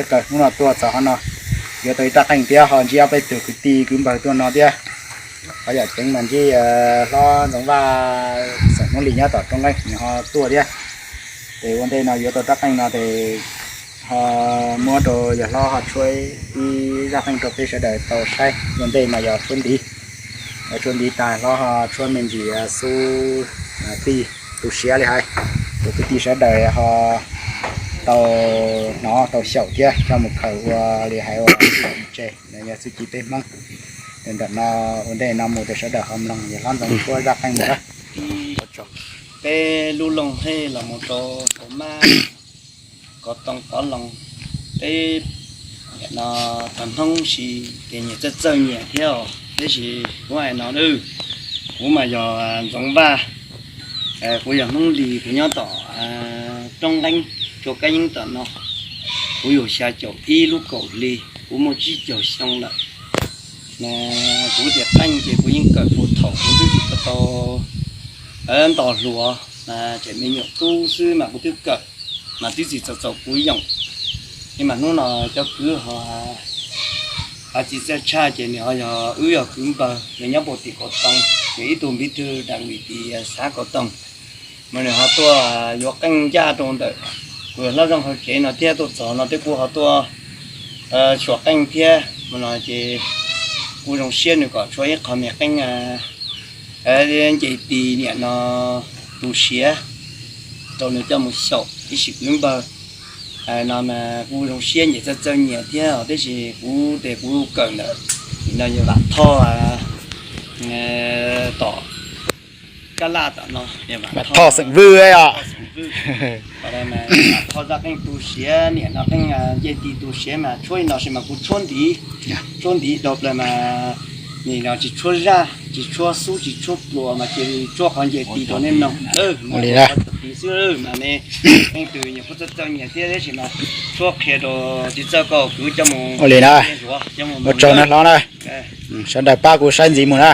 Hnub no tuaj txog qhov no, yuav tau ib rab qeej thiab ho ntsib ob peb tug kwv tij kwv npawg tuaj no thiab. Qhov yam ceev mas ntsib hlob Ntxoov Vaj xeem Hmoob Lis nyob tom Roob Nqeeb nws ho tuaj thiab. Ces ua ntej no yuav tau rab qeej no ces ho muab rau yawg hlob ho tshuab ib zaj qeej rau peb sawv daws tau saib. Ua ntej mas yog tshuab ntiv, tshuab ntiv tag hlob ho tshuab me ntsis xub tij tu siab li hais, tus kwv tij sawv daws ho tau hnov tau xyaum thiab coj mus khaws ua li hais ua txuj ci tseg, yog txuj ci peb Hmoob. Ntawm no ua ntej no mus rau sawv daws ho mloog yawg hlob Ntxoov tshuab zaj qeej mus na. Peb lub loog hej los mus rau Kauv Mab, Kauv Tooj, Kauv Loos, peb no tag Hmoob si ces nyias txawj txawj nyias thiab os, tab sis kuv hais no, kuv mas yog Ntxoov Vaj, kuv yog Hmoob Lis, kuv nyob tom Roob Nqeeb, Tsua Kab Yeeb tom no. Kuv yug xya caum ib lub kaum hli, kuv muaj tsib caug xyoo lawm. Kuv tias qeej ces kuv yeej kawm puag thaum kuv twb tsis tau nto hluas, tseem me nyuam tub xwb mas kuv twb kawm, mas twb tsis txaus txaus kuv yoom. Mas hnub no cov kwv ho txiv txawj tshaj ces nws ho yog wb yog kwv npawg, nws nyob puag tim Kauv Tooj, nws ib tug npiv tug daim vim tim xav Kauv Tooj. Mas nws ho tuaj yuav qeej ncaj rau ntawm kuv hlob Zoo Hawj tsev no thiab, tuaj txog no thiab kuv ho tuaj xyuas qeej thiab. Mas no ces kuv zoo siab nws kom tshuab ib qho me qeej nce tis niam no tu siav rau nws coj mus xyaum ib sim kwv npawg. No mas kuv zoo siab nyias txawj txawj nyias thiab os, tab sis kuv tes kuv kawm ntawm no yog Vam Thoj tom Kab Laj tom no, Vam Thoj xeem Vwj os. Vam Thoj zaj qeej tu siav niam no, qeej nce tis tu siav mas tshuab li no sis mas kuv tshuab ntiv, tshuab ntiv dhau plaws mas nim no tsis tshuab zaj, tsis tshuab xub, tsis tshuab pluas mas cia li tshuab qhov nce tis rau nej mloog. Ua li na. Tus tis xwb mas ne, leej twg nyias kuj txawj txawj nyias thiab, tab sis mas tshuab qhia rau tsis txawj koj kwv coj mus ua li na. Ua tsaug na hlob na. Sawv daws pab kuv saib ntxiv mus na.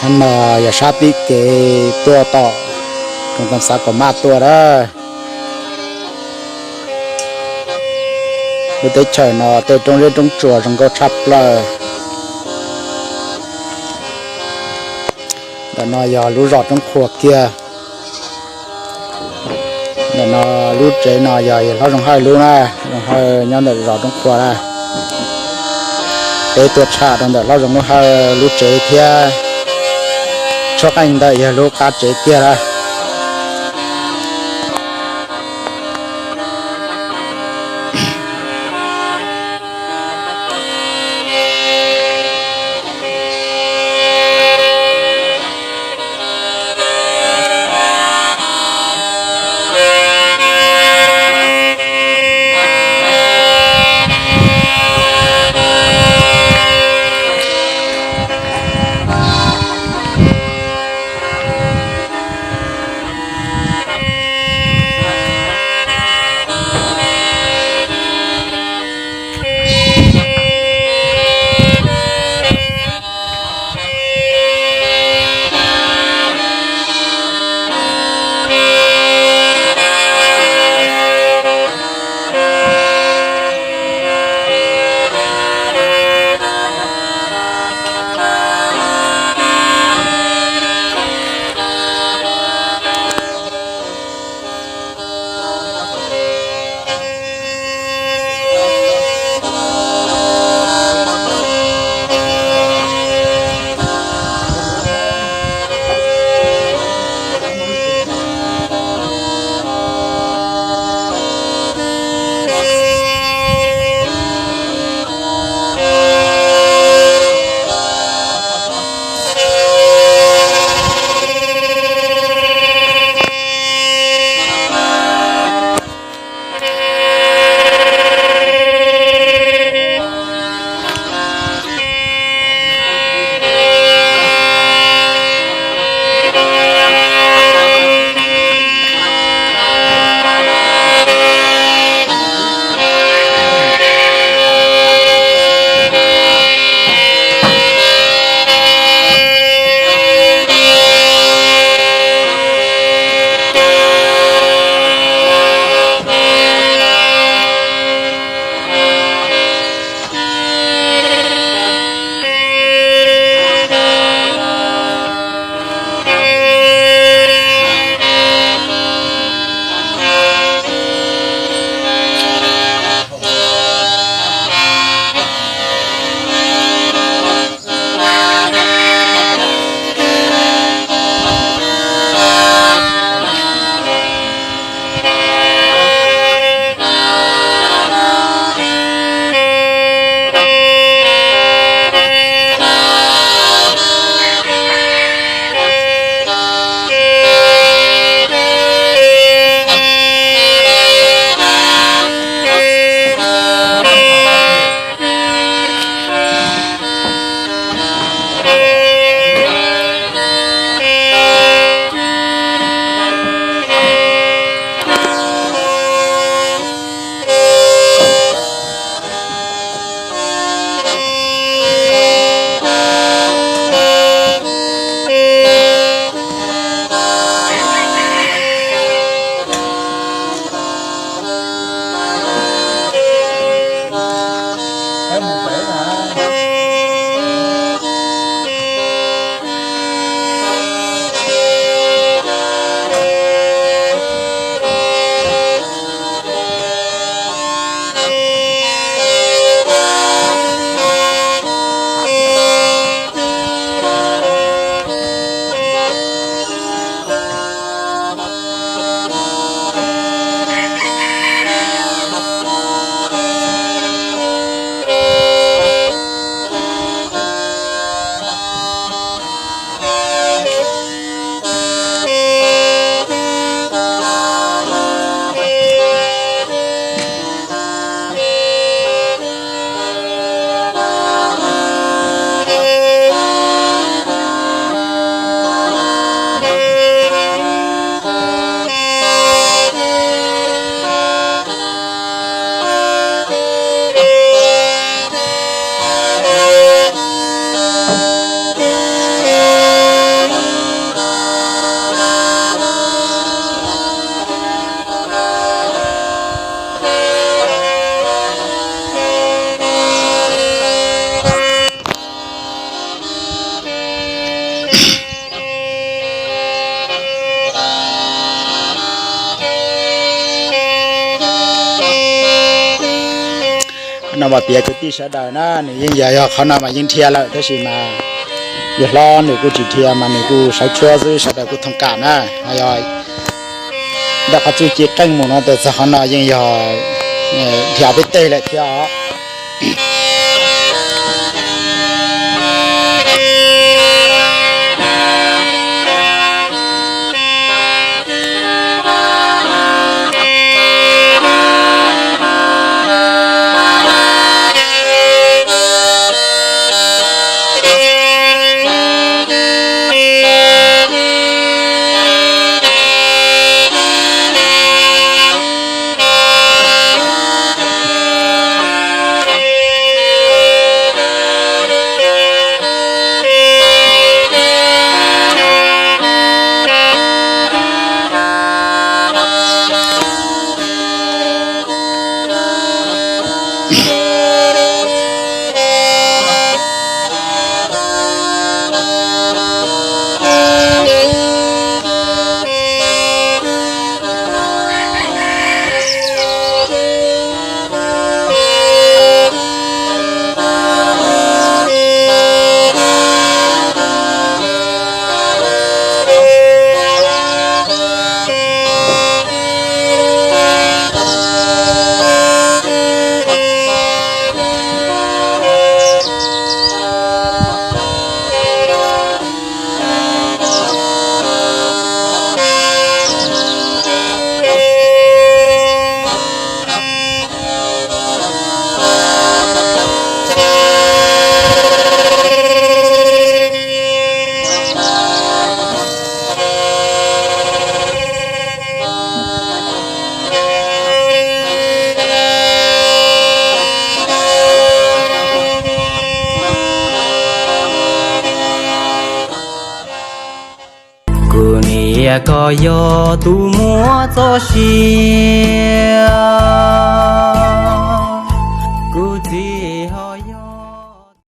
Sab no yog sab tim kev tuaj tom roob Tooj Xav Kaum Maj tuaj na. Lub teb chaws no tej roob zeb roob tsuas zoo nkauj tshaj plaws. Ntawm no yog lub zos Roob Qhua kiag. Ntawm no lub tsev no yog hlob Zoo Hawj lub na, Zoo Hawj nyob ntawm zos Roob Qhua na. Peb tuaj tsham rau ntawm hlob Zoo Hawj lub tsev thiab, tshuab qeej ntawm yawg lub qab tsev kiag na. No mas piav kwv tij sawv daws na, nws yeej yog, yog qhov no mas yeej dhia lawm tab sis mas yawg hlob nws kuj tsis dhia mas nws kuj sawv tshuab xwb, sawv daws kuj thooj kam na. Yog ntawm qhov txuj ci qeej mus no tes txog qhov no yeej yog dhia peb teg lawm thiab os. Kuv niam, koj yog tus muaj txoj sia